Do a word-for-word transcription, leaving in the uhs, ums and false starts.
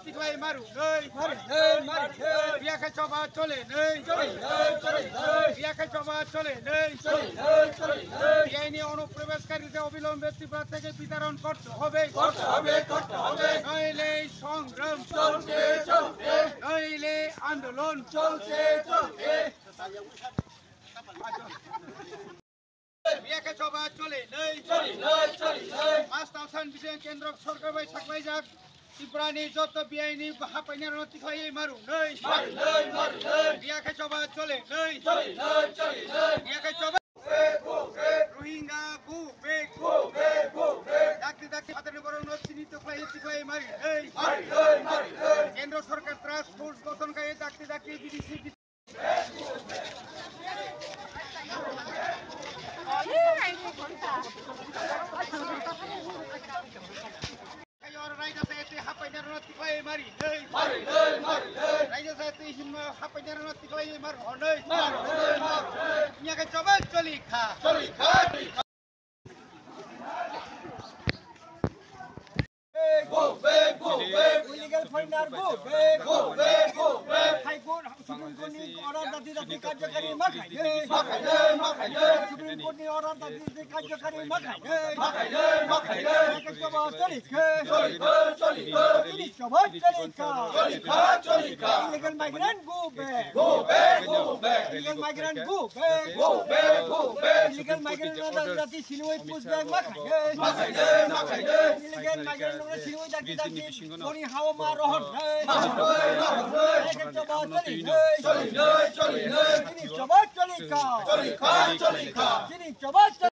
Tiklai maru nei. Maru nei, maru nei. Biyakhe choba chole nei. Chole nei, chole nei. Biyakhe choba chole nei. Chole nei, chole nei. Biyaini অনুপ্রবেশকারীদের অবিলম্বে ত্রিপুরা থেকে বিতাড়ন করতে হবে। করতে হবে, করতে হবে। নইলে সংগ্রাম চলতে, চলতে। নইলে আন্দোলন চলতে, চলতে। Biyakhe choba chole nei. Chole nei, chole nei. Mas Tausan bising kendro sorkar bai saklaijak Tripurani joto biyaini hapainarokno tiklaiwi maru nei. Maru nei, maru nei. Biyakhe choba chole nei. Chole nei, chole nei. Biyakhe choba. Go back, go back. Rohingya go back. Go back, go back. Dakti dakti hadarni borokno chini tiklaiwi tiklaiwi maru nei. Maru nei, maru nei. Kendro sorkar task force gothon khai dakti dakti B D C Raja Sahete hapainarokno tiklai mari nei. Mari nei, mari nei. Raja Sahete himno hapainarokno tiklai mari hwnwi. Mari nei, mari nei. Biyakhe choba choli kha. Choli kha, choli kha. Go back, go back. Illegal foreigner, go back. Go back, go back. High Court, Supreme Court ni order dati dati karjakari ma khainai. Ma khainai, ma khainai. Supreme Court ni order dati dati karjakari ma khainai. Ma khainai, ma khainai. Biyakhe choba choli kha. Choli kha, choli kha. Chini choba choli kha. Choli kha, choli kha. Illegal migrant, go back. Go back, go back. Illegal migrant, go back. Go back, go back. Illegal migrant no dati dati sinoi push back ma khainai. Ma khainai, ma khainai. Illegal migrant no sinoi dati dati boni hawa ma rohor nei. Ma rohor nei, ma rohor nei. Biyakhe choba choli nei. Choli nei, choli nei. Chini choba choli kha. Choli kha, choli kha. Chini choba choli